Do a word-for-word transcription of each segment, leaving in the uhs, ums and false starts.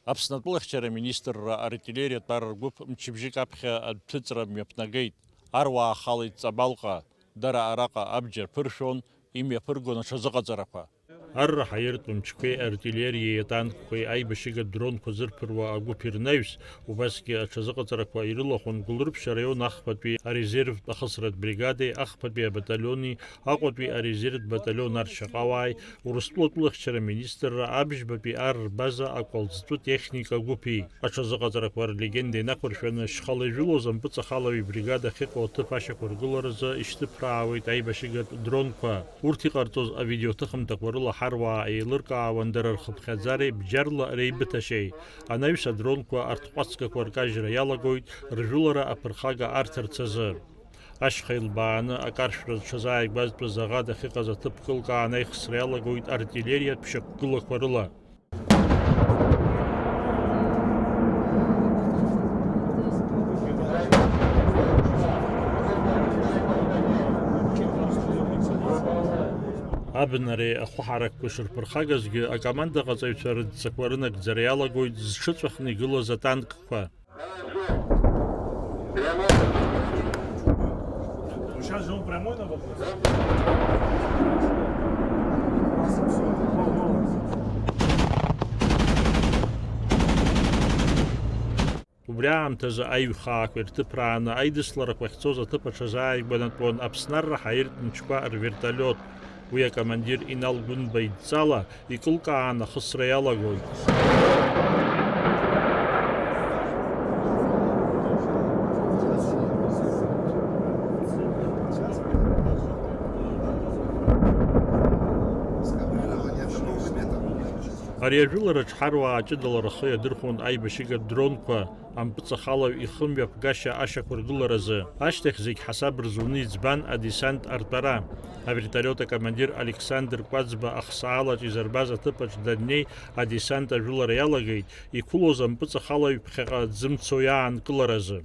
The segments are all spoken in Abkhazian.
Аԥсны атәылахьчара министрра артиллериатә ар ргәыԥ мчыбжьык аԥхьа адәҭыҵра мҩаԥнагеит. Аруаа ахалеит Ҵабалҟа, дара араҟа абџьар ԥыршәон, имҩаԥыргон аҽазыҟаҵарақәа. Арра ҳаиртә мчқәеи артиллериеи атанкқәеи аибашьыгатә дронқәа зырԥыруа агәыԥ ирнаҩс, убасгьы аҽазыҟаҵарақәа ирылахәын Гәылрыԥшь араион ахԥатәи арезервтә ахысратә бригадеи ахԥатәи абаталиони, Аҟәатәи арезервтә баталион аршьаҟауааи, Урыстәыла атәылахьчара министрра абжьбатәи ар рбаза акәалӡтәы техника гәыԥи. Аҽазыҟаҵарақәа рлегенда инақәыршәаны, шьхала ижәылоз ампыҵахалаҩ ибригада ахьыҟоу аҭыԥ ашьақәыргыларазы ишьҭыԥраауеит аибашьыгатә дронқәа. Урҭ иҟарҵоз авидеоҭыхымҭақәа рыла ҳаруаа еилыркаауан дара рхыԥхьаӡареи бџьарла реибыҭашьеи. Анаҩс адронқәа арҭҟәацгақәа ркажьра иалагоит, ржәылара аԥырхага арҭарц азы. Ашьха илбааны акаршәра зҽазааигәазтәыз аӷа дахьыҟаз аҭыԥ кылкаан аихсра иалагоит артиллериатә шьақәгылақәа рыла. Абнареи ахәы ҳаракқәа шырԥырхагазгьы, акомандаҟаҵаҩцәа рыдҵақәа рынагӡара иалагоит зҽыҵәахны игылаз атанкқәа. Сейчас же он прямой на вопрос. Убри аамҭазы аиҩхаақәа ирҭыԥрааны аидысларақәа ахьцоз аҭыԥ аҽазааигәанатәуан Аԥсны арра ҳаиртә мчқәа рвертолиот. Уи акомандир Инал Гәынба идҵала икылкаан ахысра иалагоит. Ари ажәылараҿ ҳаруаа ҷыдала рхы иадырхәон аибашьыгатә дронқәа, ампыҵахалаҩ ихымҩаԥгашьа ашьақәыргыларазы. Ашьҭахь зегь ҳасаб рзуны иӡбан адесант артәара. Авертолиот акомандир Александр Кәаӡба ахсаалаҿ изырбаз аҭыԥаҿ даннеи, адесант ажәылара иалагеит, иқәылоз ампыҵахалаҩ ԥхьаҟа дзымцо иаанкыларазы.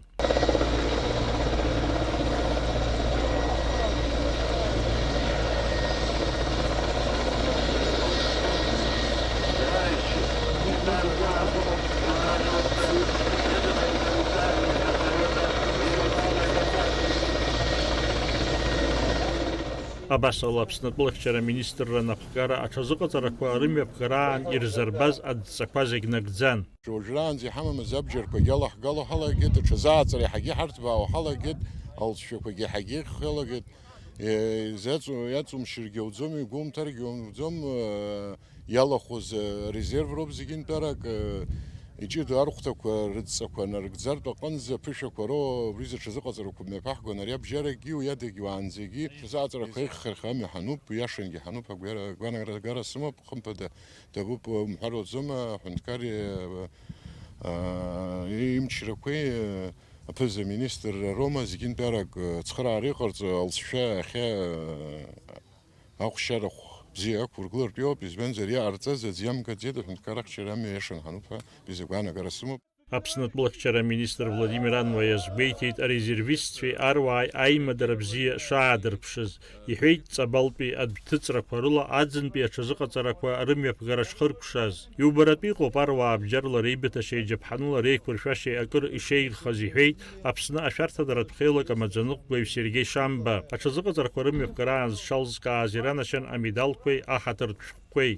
Абас ала, Аԥсны атәылахьчара аминистрра анапхгара аҽазыҟаҵарақәа рымҩаԥгараан ирзырбаз адҵақәа зегь нагӡан. Уажәраанӡа иҳамамыз абџьарқәагьы алаҳгало ҳалагеит, аҽазааҵара иаҳагьы ҳарҭбаау ҳалагеит, алҵшәақәагьы иаҳагьы иххелагеит. Е, изаҵу-, иаҵумшьыргьы ауӡом, игәоумҭаргьы ауӡом, е, иалахәыз, е, резерв роуп зегьынтәарак, е, иҷыдоу архәҭақәа рыдҵақәа нарыгӡартә аҟынӡа аԥышәақәа роуа, убри рзы аҽазыҟаҵарақәа мҩаԥаҳгон, ари абжьарагьы уи адагь уаанӡагьы аҽазааҵарақәа еиӷьхар ҳәа амҩа ҳануп, иашангьы ҳануп, агәара-, агәаанагара сымоуп, хымԥада, Дабуп, умҳәар уаӡома, аҳәынҭқар, э, э, имчрақәеи, э, аԥыза-министрра роума, зегьынтәарак, э, цхыраара иҟарҵо алҵшәа иахьа, э, ахәшьарахә бзиа ақәыргылартә иоуп, избанзар, иҟарҵаз аӡә иамгаӡеит, аҳәынҭқар ахьчара амҩа иашан ҳануп ҳәа, изы агәаанагара сымоуп. Аԥсны атәылахьчара аминистр Владимир Ануа иазгәеиҭеит арезервистцәеи аруааи аимадара бзиа шаадырԥшыз. Иҳәеит, Ҵабалтәи адәҭыҵрақәа рыла аӡынтәи аҽазыҟаҵарақәа рымҩаԥгара шхыркәшаз. Иубаратәы иҟоуп аруаа бџьарла реибыҭашьеи џьаԥҳаныла реиқәыршәашьеи акыр ишеиӷьхаз, иҳәеит, Аԥсны ашәарҭадаратә хеилак амаӡаныҟәгаҩ Сергеи Шамба. Аҽазыҟаҵарақәа рымҩаԥгараан зҽалзкааз иранашьан амедалқәеи аҳаҭыртә шәҟәқәеи.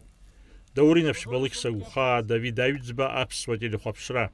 Даур Инаԥшьба, Алықьса Гәхаа, Давид Аҩӡба, Аԥсуа телехәаԥшра.